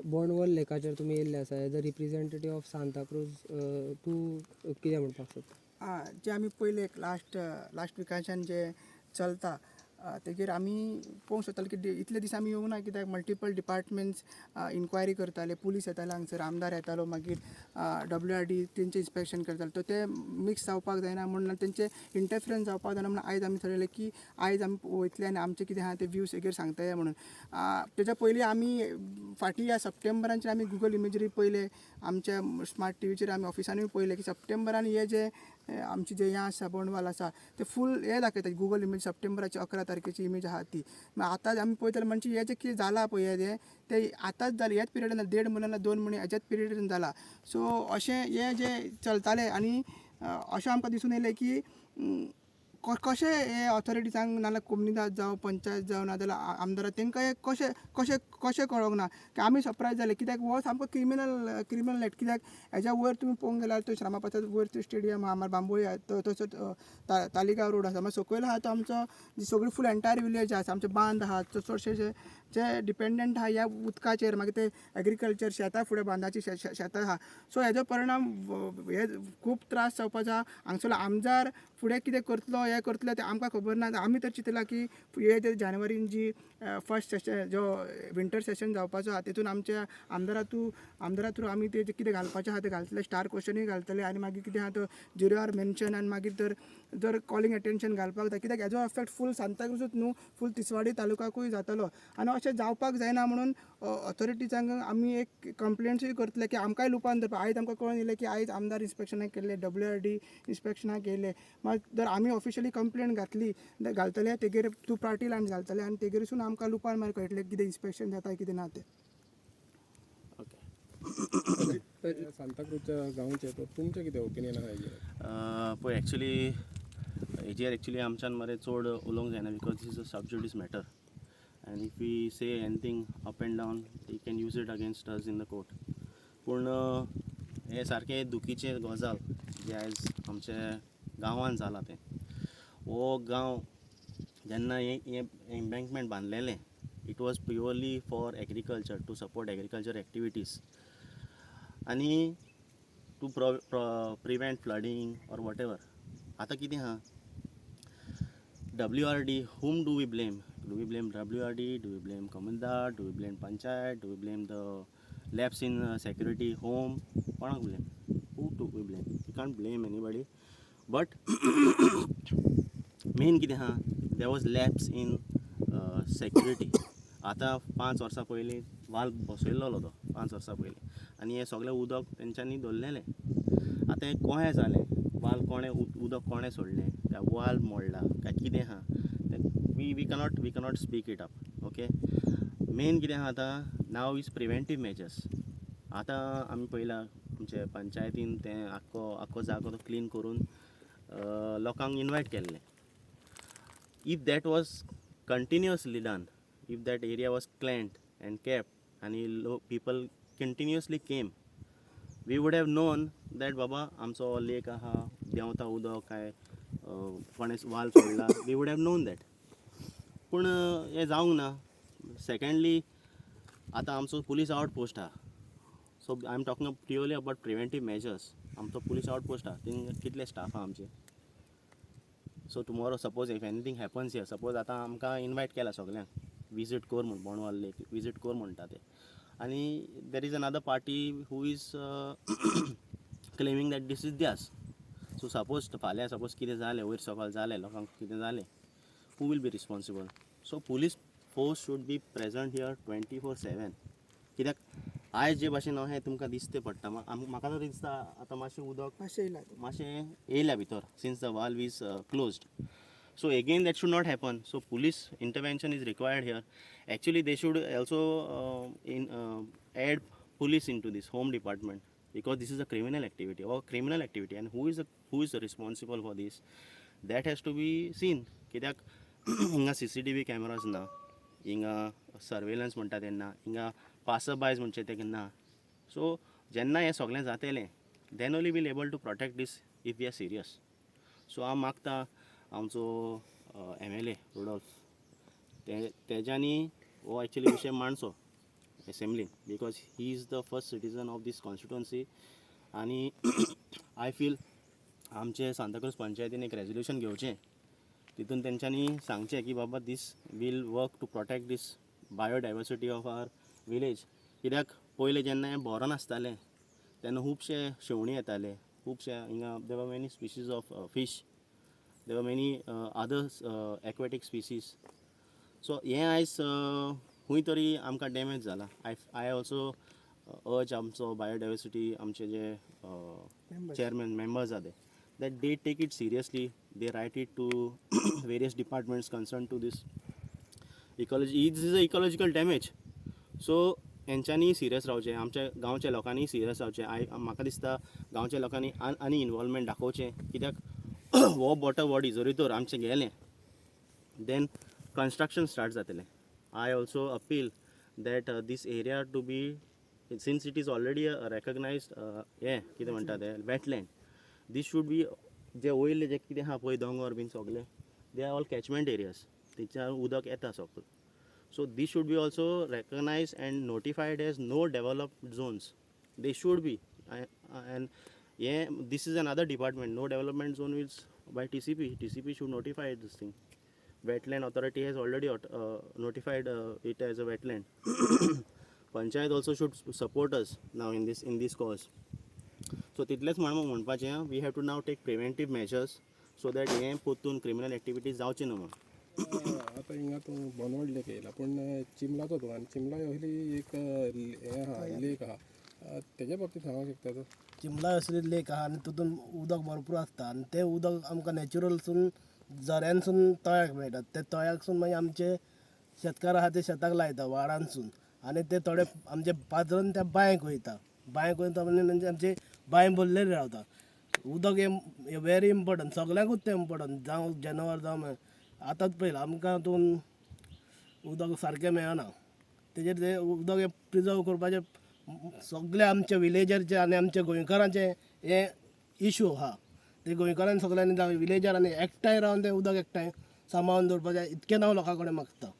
बोंडवल लेकाचेर तुमी येयल्ले आसा as a representative of Santacruz, तूं कितें म्हणपाक सोदता? आं, जे आमी पयले लास्ट लास्ट विकाच्यान जे चलता तेजेर आमी पळोवंक सोदताले की इतले दीस आमी येवंक ना कित्याक मल्टिपल डिपार्टमेंट्स इन्क्वायरी करताले, पुलीस येताले हांगसर, आमदार येतालो, मागीर WRD तेंचे इन्स्पेक्शन करताले. तो ते मिक्स जावपाक जायना म्हणून, तेंचे इंटरफिरन्स जावपाक जायना म्हणून आयज आमी थरयलें की आयज आमी वयतले आनी आमचें कितें आहा ते व्यूज हेजेर सांगतले म्हणून. तेच्या पयलीं आमी फाटीं ह्या सप्टेंबरांचेर आमी गुगल इमेजरी पयले, आमच्या स्मार्ट टीव्हीचेर आमी ऑफिसानूय पयलें की सप्टेंबरान हे जे आमचे जे हें आसा, बोंडवाल आसा, ते फूल हे दाखयता गुगल इमेज, सप्टेंबराची 11 तारखेची इमेज आहा ती. मागीर आतां आमी पळयता म्हणजे हें जें कितें जालां पळय, हें तें आतांच जालें, ह्याच पिरियडान, देड म्हयनो ना 2 म्हयने हेज्याच पिरियडान जाला. सो अशें हें जें चलतालें आनी अशें आमकां दिसून येयलें की कशें हे ऑथॉरिटीजांक नाल्यार कोमुनिदाद जावं, पंचायत जावं, नाजाल्यार आमदाराक तेंकां हें कशें कशें कशें कळोंक ना की आमी सरप्रायज जाले कित्याक हो सामको क्रिमिनल क्रिमिनल एक्ट. कित्याक हेज्या वयर तुमी पळोवंक गेल्यार तो श्यामा प्रसाद वयर तो स्टेडियम आहा, मागीर बांबोळी आहा, तो तसोच तालिगांव रोड आसा, मागीर सकयल आहा तो आमचो सगळी फूल एंटायर विलेज आसा, आमचे बांद आहा, चडशे जे जे डिपेंडंट आहा ह्या उदकाचेर. मागीर ते एग्रीकल्चर शेतां, फुडें बांदाची शेतां आहा. सो हेजो परिणाम हे खूब त्रास जावपाचो आहा. हांगसरलो आमदार फुडें कितें करतलो, हें करतलो तें आमकां खबर ना. आमी तर चिंतलां की हे जे जानेवारीन जी फर्स्ट सेशन, जो विंटर सेशन जावपाचो आहा, तितून आमच्या आमदारा थ्रू आमी ते कितें घालपाचें आहा तें घालतले, स्टार क्वेश्चनूय घालतले आनी मागीर कितें आहा तो झिरो our mention आनी मागीर तर जर कॉलिंग एटेन्शन घालपाक जाय कित्याक हेजो इफेक्ट फूल सांताक्रुजूच न्हू, फूल तिसवाडी तालुकाकूय जातलो आनी अशें जावपाक जायना म्हणून ऑथॉरिटीजांक आमी एक कंप्लेंट्सूय करतले की आमकांय लुपान धरपाक. आयज आमकां कळून येयलें की आयज आमदार इन्स्पेक्शनाक केल्ले, WRD इन्स्पेक्शनाक केल्ले. मात जर आमी ऑफिशियली कंप्लेन घातली, घालतले तेगेर तूं पार्टी लायन घालतले आनी तेगेरसून आमकां लुपान मागीर कळटलें कितें इन्स्पेक्शन जाता, कितें ना तें. ओके. सांताक्रूजच्या गांवचे तर तुमचें कितें ओपिनियन आहा हेजेर? पळय, एक्चुली हेजेर एक्चुली आमच्यान मरे चड उलोवंक जायना because this is a sub judice matter and if we say anything up and down, they can use it against us in the court. पूण हें सारकें दुखीचें गजाल जें आयज आमच्या गांवान जालां तें. हो गांव जेन्ना हें हें एम्बँकमेंट बांदलेलें, it was purely for agriculture, to support agriculture activities आनी to prevent flooding or whatever. आतां कितें आहा, WRD, whom do we blame? Do we blame WRD? Do we blame Comunidade? Do we blame Panchayat? Do we blame the lapse in security, home? कोणाक blame? Who do we blame? You can't blame anybody. But main कितें आहा, there was lapse in security. आतां 5 वर्सां पयलीं वाल बसयल्लो तो, 5 वर्सां पयलीं, आनी हें सगळें उदक तेंच्यांनी दवरलेलें. आतां हें कशें जालें, वाल कोणें उदक कोणें सोडलें, काय वाल मोडला काय कितें आहा तें we cannot speak it up. Okay, main कितें आहा आतां, नाव is preventive measures. आतां आमी पळयलां, आमचे पंचायतीन तें आख्खो आख्खो जागो तो क्लीन करून लोकांक इनवायट केल्लें. If that was continuously done, if that area was cleaned and kept and people continuously came, we would have known that बाबा आमचो लेक आहा, देंवता उदक काय कोणें वाल सोडला, we would have known that. पूण हें जावंक ना. सेकेंडली, आतां आमचो पुलीस आवट पोस्ट आहा. So I am talking purely about preventive measures. आमचो पुलीस आवट पोस्ट आहा, थिंगा कितले स्टाफ आहा आमचे? So tomorrow suppose if anything happens here, suppose आतां आमकां इनवायट केला सगल्यांक विजीट कर म्हूण, बोंडवाल लेक विजीट कर म्हणटा ते, आनी there is another party who is claiming that this is theirs. So suppose फाल्यां सपोज कितें जालें, वयर सकयल जालें, लोकांक कितें जालें, who will be responsible? So police force should be present here 24/7. कित्याक आयज जे भाशेन अहें तुमकां दिसते पडटा, म्हाका तरी दिसता आतां मातशें उदक मातशें येयलां. मातशें येयल्या भितर since the valve is closed. So again, that should not happen. So police intervention is required here. Actually, they should also in add police into this, home department, because this is a criminal activity or criminal activity, and who is responsible for this, that has to be seen. कित्याक हिंगा CCTV cameras ना, हिंगा surveillance म्हणटा तेन्ना, हिंगा passer boys म्हणचे ते ना. सो जेन्ना हें सगळें जातलें, then only we'll able to protect this if we are serious. So हांव मागता आमचो MLA Rudolf ते तेज्यांनी हो एक्चुली विशय मांडचो. एसेंब्लीन, because he is the first citizen of this constituency. आनी I feel आमचे सांताक्रूज पंचायतीन एक रेजोल्युशन घेवचें, तितून तेंच्यांनी सांगचें की बाबा, this will work to protect this biodiversity of our village. कित्याक पयलें जेन्ना हें बोरोन आसतालें तेन्ना खुबशे शेवणीं येताले, खुबशे हिंगा there were many species of fish, there were many other aquatic species. So हें आयज खूंय तरी आमकां डॅमेज जाला. I also अर्ज आमचो बायोडायवर्सिटी आमचे जे चेअरमॅन मेंबर्स आहा ते, that they take it seriously, they write it to various departments concern to this ecology. Is is a ecological damage, so हेंच्यांनी सिरियस रावचें, आमच्या गांवच्या लोकांनी सिरियस रावचें. I म्हाका दिसता गांवच्या लोकांनी आनी इनवॉल्वमेंट दाखोवचें, कित्याक हो वॉटर बॉडी जरी तर आमचें गेलें, then construction start जातलें. I also appeal that this area to be, since it is already recognized हें कितें म्हणटा तें वेटलँड, these should be जे वयले जे कितें आहा पळय दोंगर बीन सगले, they are all catchment areas, तेच्या उदक येता सगळें. So this should be also recognized and notified as no developed zones. They should be. And yeah, this is another department. No development zone is by TCP. TCP should notify this thing. Wetland authority has already notified it as a wetland. Panchayat also should support us now in this cause. So तितलेंच म्हणपाचें, we have to now take preventive measures so that हें परतून criminal activities जावचें न्हू म्हूण. आतां हिंगा तूं बोनवड लेक येयला, पूण चिमलाचो तूं आनी चिमला असली एक हें आहा, लेक आहा, तेज्या बाबतींत सांगूंक शकता तूं? चिमला असली लेक आहा आनी तितून उदक भरपूर आसता आनी तें उदक आमकां नॅचरलसून झऱ्यानसून तळ्याक मेळटा. ते तळ्याकसून मागीर आमचे शेतकार आहा ते शेताक लायता व्हाळानसून आनी ते थोडे आमचे पाजरून त्या बांयक वयता. बांयक वयता म्हणजे आमचे बांय भरलेली रावता. उदक हें वेरी इम्पोर्टंट, सगल्यांकूच तें इम्पोर्टंट, जावं जनावर जावं. आतांच पळयलां आमकां हातून उदक सारकें मेळना, तेजेर तें उदक हें प्रिजर्व करपाचें सगळे आमच्या विलेजरचे आनी आमच्या गोंयकारांचे हें इशू आहा. ते गोंयकारान सगळ्यांनी जावं विलेजरांनी एकठांय रावन तें उदक एकठांय सांबाळून दवरपाचें, इतकें हांव लोकां कडेन मागता.